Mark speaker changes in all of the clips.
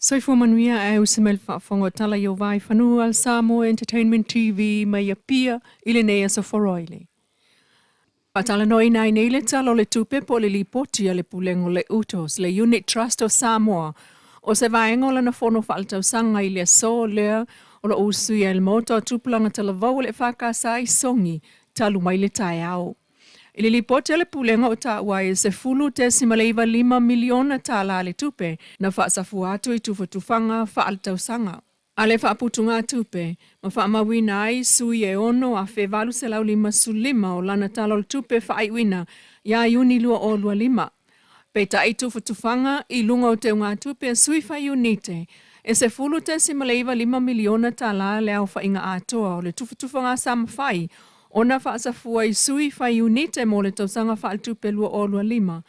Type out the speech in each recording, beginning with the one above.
Speaker 1: Soifua manuia ae usi mai le faafofoga o Tala i o Vaifanua a le Samoa Entertainment TV mai Apia i lenei aso Faraile. Faatalanoaina ai nei le Tala o le Tupe po o le Lipoti a le Pulega o le UTOS, le Unit Trust of Samoa, o se vaega o lana fono faaletausaga i le aso lea o lo o usuia ai le Maota o Tupulaga Talavou o le EFKS i Sogi talu mai le taeao. I le lipoti a le Pulega o taua ai e $10.95 miliona tala le tupe na faasafua atu i tufatufaga faaletausaga a le faaputugatupe ma faamauina ai sui e 6,855 o lana Tala o le Tupe faaiuina ia Iuni 2025. Peitai tufatufaga i luga o teugatupe a sui faiiunite e $10.95 miliona tala le aofaiga atoa o le tufatufaga sa mafai ona faasafua i sui faiiunite mo le tausaga faaletupe 2025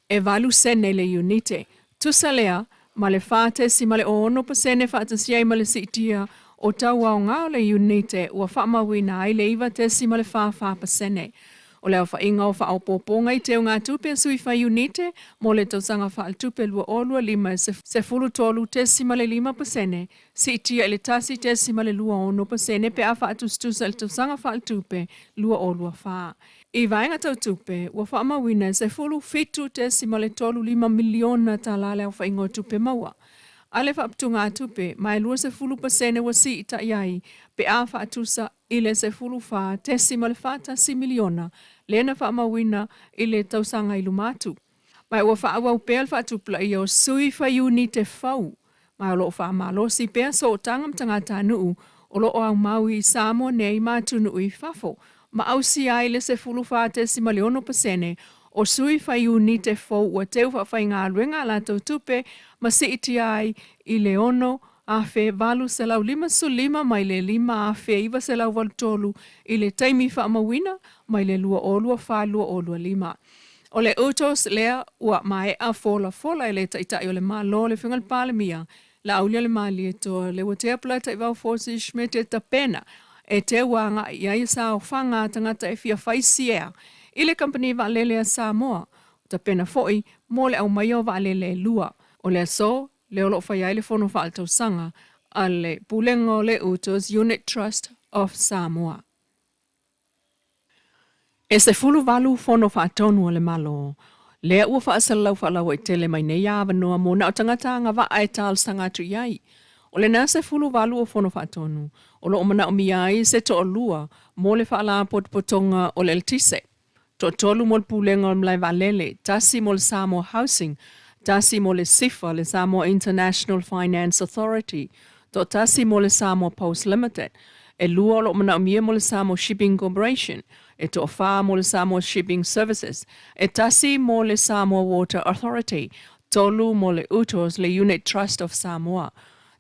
Speaker 1: e 8 sene le iunite. Tusa lea ma le 4.06% faatasia ai ma le siitia o tau aoga o le iunite ua faamauina ai le 9.44%. O le aofaiga o faaopoopoga i teugatupe a sui faiiunite mo le tausaga faaletupe 2025 e 13.5% siitia i le 1.26% pe a faatusatusa i le tausaga faaletupe 2024. I vaega tau tupe, ua faamauina e $17.35 miliona tala le aofaiga o tupe maua a le faaputugatupe, ma e 20% ua siitai ai pe a faatusa i le $14.41 miliona lea na faamauina i le tausaga i luma atu. Ma ua faaauau pea le faatupulaia o sui faiiunite fou, ma o lo o faamalosi pea sootaga ma tagatanuu o lo o aumau i Samoa nei ma atunuu i fafo, ma ausia ai le 14.6% o sui faiiunite fou ua teu faafaigaluega a latou tupe ma siitia ai i le 6,855 mai le 5,983 i le taimi faamauina mai le 2024/2025. O le UTOS lea ua maea folafola e le Taitai o le Malo le Afioga i le Palemia Laaulialemalietoa Leuatea Polataivao Fosi Schmidt e tapena e teu agai i ai saofaga a tagata e fia fai siea i le Kamupani Vaalele a Samoa, tapena foi mo le aumaia o vaalele e lua. O le aso lea o lo o faia ai le fono faaletausaga a le Pulega o le UTOS Unit Trust of Samoa. E 18 fono faatonu a le Malo lea ua faasalalau faalauaitele mai nei avanoa mo na o tagata agavaa e talosaga atu i ai. O lena 18 o fono faatonu o lo o manaomia ai se toalua mo le Faalapotopotoga o le Eletise, toatolu mo le Pulega o le Malae Vaalele, tasi mo le Samoa Housing, tasi mo le SIFA, le Samoa International Finance Authority, toatasi mo le Samoa Post Limited, e lua o lo o manaomia mo le Samoa Shipping Corporation, e toafa mo le Samoa Shipping Services, e tasi mo le Samoa Water Authority, tolu mo le UTOS, le Unit Trust of Samoa,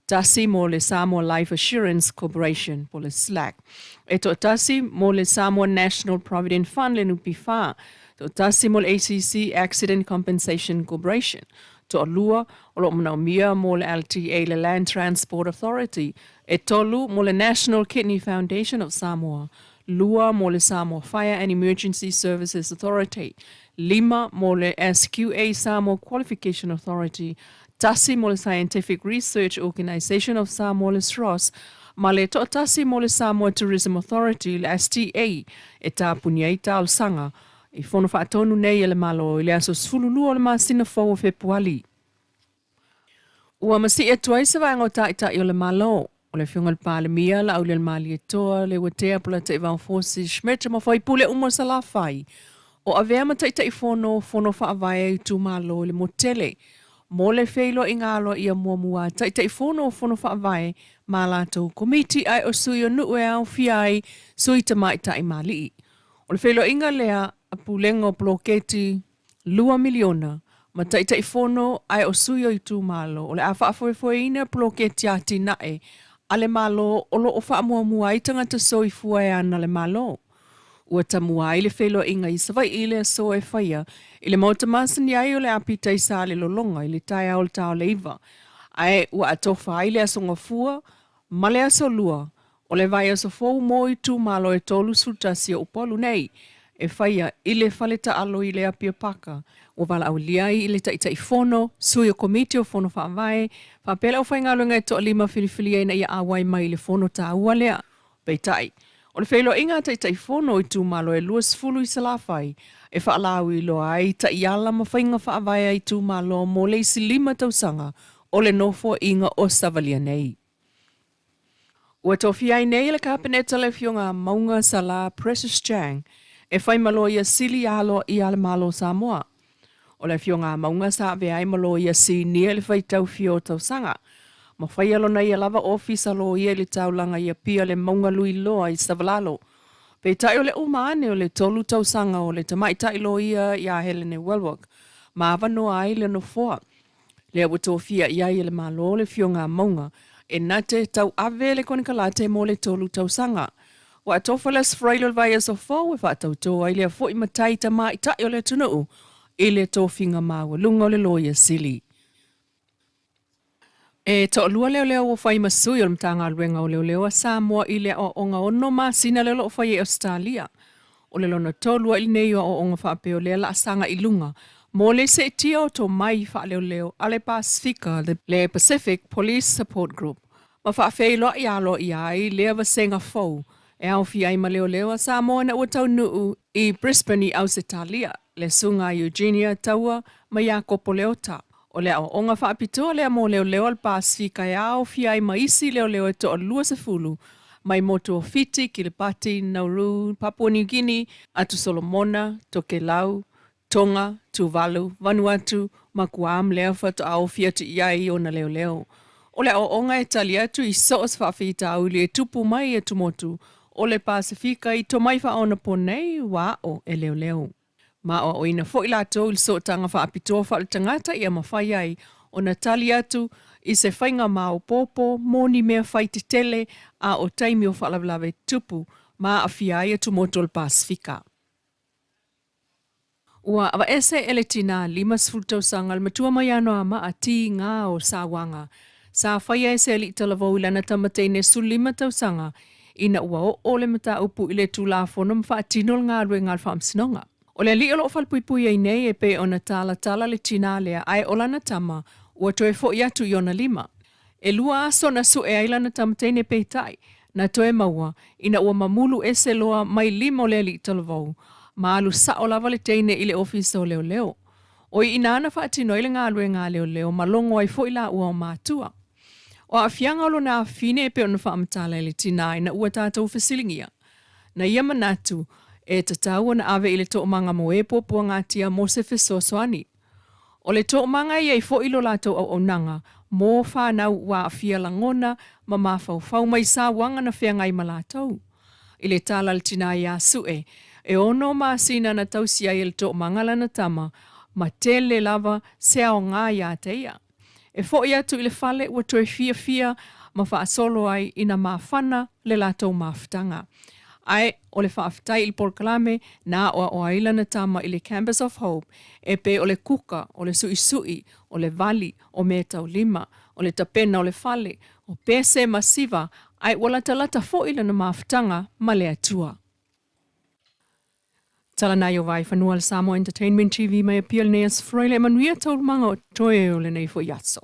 Speaker 1: tasi mo le Samoa Life Assurance Corporation po o le SLAC, e toatasi mo le Samoa National Provident Fund le NPF, toatasi mo le ACC Accident Compensation Corporation, toalua o lo o manaomia mo le LTA le Land Transport Authority, e tolu mo le National Kidney Foundation of Samoa, lua mo le Samoa Fire and Emergency Services Authority, lima mo le SQA Samoa Qualification Authority, tasi mo le Scientific Research Organisation of Samoa le SROS, ma le toatasi mo le Samoa Tourism Authority le STA, e tapuni ai talosaga i fono faatonu nei a le Malo i le aso 12 o le masina fou o Fepuali. Ua masii atu ai se vaega o Taitai o le Malo, o le Afioga i le Palemia, Laaulialemalietoa, Leuatea Polataivao Fosi Schmidt ma faipule uma o Salafai, o avea ma Taitaifono o Fono Faavae a Itumalo i le motu tele mo le feiloaiga aloaia muamua a Taitaifono o Fono Faavae ma a latou Komiti ae o sui o nuu e aofia ai sui tamaitai ma alii. O le feiloaiga lea a Pulega o Poloketi $2 miliona ma Taitaifono ae o sui o itumalo o le a faafoefoeina poloketi atinae a le Malo o lo o faamuamua ai tagata soifua e ana le Malo. Ua tamua ai le feiloaiga i Savaii i le aso e faia i le maota masani ai o le Apita i Salelologa i le taeao o le ta o le 9, ae ua atofa ai le Aso Gafua ma le Aso Lua o le vaiaso fou mo itumalo e 31 o Upolu nei. e faia i le fale taalo i le Apia Paka, ua valaaulia ai i le Taitaifono, sui o Komiti o Fono Faavae, faapea le aufaigaluega e toalima filifilia ina ia auai mai i le fono taua lea. Peitai, o le feiloaiga a Taitaifono o itumalo e 20 i Salafai e faalauiloa ai taiala ma faiga faavae a itumalo mo le isi lima tausaga o le nofoaiga o savalia nei. Ua tofia ai nei e le Kapeneta le Afioga a Mauga Salã Precious Chang e fai ma Loia Sili aloaia a le Malo o Samoa. O le Afioga a Mauga sa avea ai ma Loia Sinia i le faitau fia o tausaga, ma faia lona ia lava ofisa loia i le taulaga i Apia le Mauga Luiloa i Savalalo. Peitai o le uma ane o le tolu tausaga o le tamaitai loia ia Helene Wellwock ma avanoa ai le nofoa lea ua tofia i ai e le Malo le Afioga a Mauga e na te tauave le konekarate mo le tolu tausaga. Ua atofa le Aso Faraile o le vaiaso fou e faatautō ai lea foi matai tamaitai o le atunuu i le tofiga maualuga o le Loia Sili. E toalua leoleo ua fai ma sui o le Matagaluega o Leoleo a Samoa i le aoaoga ono masina lea o lo o fai e Ausetalia. O le lona tolu ai lenei o aoaoga faapea o lea laasaga i luga mo le seetia o tomai faaleoleo a le Pasefika, le Pacific Police Support Group, ma faafeiloai aloaia ai lea vasega fou e aofia ai ma leoleo a Samoa ina ua taunuu i Brisbane i Ausetalia, le Susuga a Eugenia Taua ma Iakopo Leota. O le aoaoga faapitoa lea mo leoleo a le Pasefika e aofia ai ma isi leoleo e toalua sefulu mai motu o Fiti, Kiribati, Nauru, Papua New Guinea, Atu Solomona, Tokelau, Tonga, Tuvalu, Vanuatu, ma Guam lea faatoa ofi atu i ai ona leoleo. O le aoaoga e tali atu i so o se faafitauli e tupu mai i atumotu o le Pasefika i tomai faaonaponei ua aʻo e leoleo. Ma aoaoina foi latou i le sootaga faapitoa faaletagata ia mafai ai ona tali atu i se faiga maopoopo mo ni mea fai tetele a o taimi o faalavelave tupu ma aafia ai atumotu o le Pasefika. Ua aveese e le tinā 50 tausaga le matua mai Anoamaa tīgā o Sauaga sa faia e se alii talavou i lana tama teine 15 tausaga ina ua oo le mataupu i le Tulafono ma faatino le galuega a le Faamasinoga. O le alii o lo o falepuipui ai nei e pei ona talatala le tinā lea ae o lana tama ua toe foi atu i ona lima. E lua aso na sue ai lana tama teine peitai, na toe maua ina ua mamulu ese loa mai lima o le alii talavou ma alu sao lava le teine i le ofisa o leoleo. O i inā na faatino ai le galuega a leoleo ma logo ai foi lāua o matua. O aafiaga o lona afine e pei ona faamatala e le tinā ina ua tatou fesiligia. Na ia manatu, e tatau ona ave i le toomaga mo e puapuagatia mo se fesoasoani. O le toomaga e i ai foi lo latou auaunaga mo fanau ua aafia lagona ma mafaufau mai sauaga na feagai ma latou. I le tala a le tinā iā Sue, e ono masina na tausi ai e le toomaga lana tama, ma tele lava se aoga iā te ia. E foʻi atu i le fale ua toe fiafia ma faasolo ai ina mafana le latou mafutaga. Ae o le faafetai i le polokalame na aoao ai lana tama i le Campus of Hope e pei o le kuka, o le suʻisuʻi, o le vali, o meataulima, o le tapena o le fale, o pese ma siva, ae ua latalata foi lana mafutaga ma le Atua. Tala nai o Vaifanua le Samoa Entertainment TV mai Apia lenei aso Faraile e manuia taualumaga o toe o lenei foi aso.